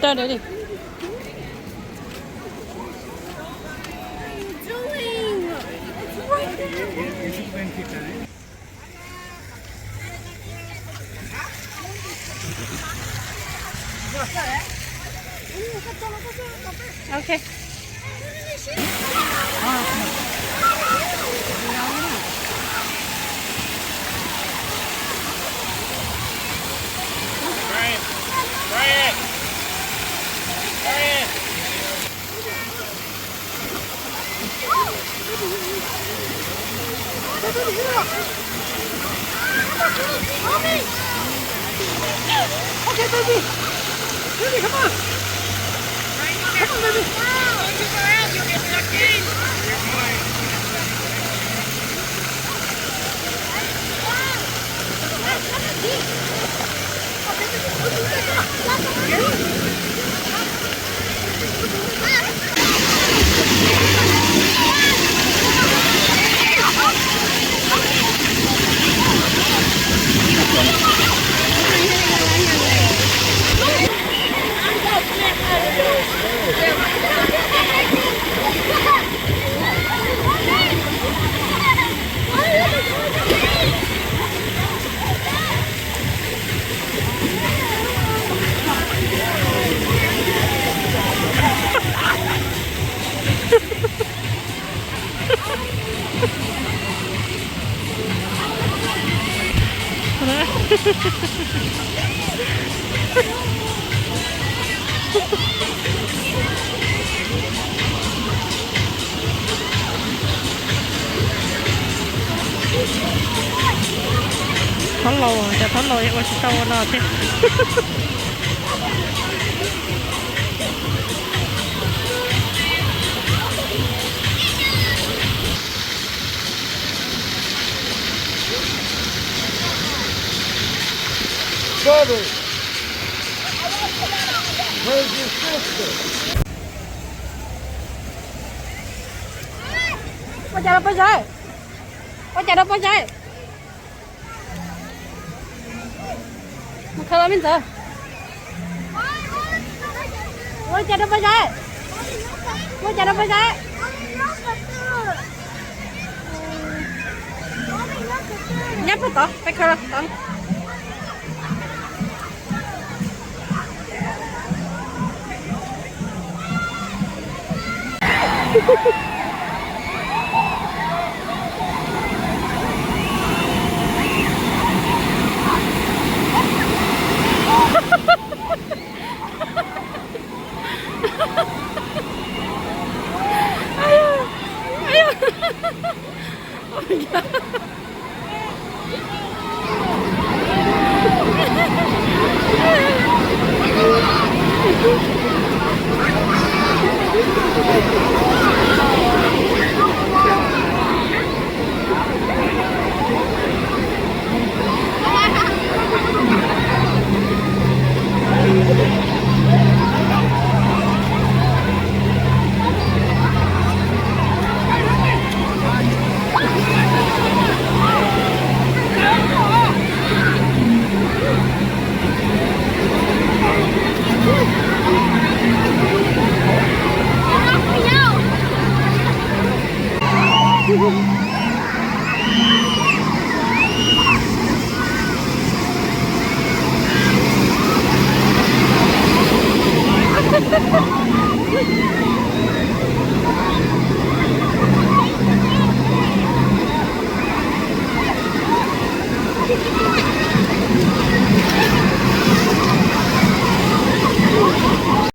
Tawm deb li. Ok. Okay, baby. Baby, come on. Come on, baby. Thaub laus, cov thaub laus ua tsis tau ua no thiab. Ua cas rau pog Zais? Ua cas rau pog Zais? Mus khawb los me ntxawg. Ua cas rau pog Zais? Ua cas rau pog Zais? Nyob puag tod, peb khawb los tod.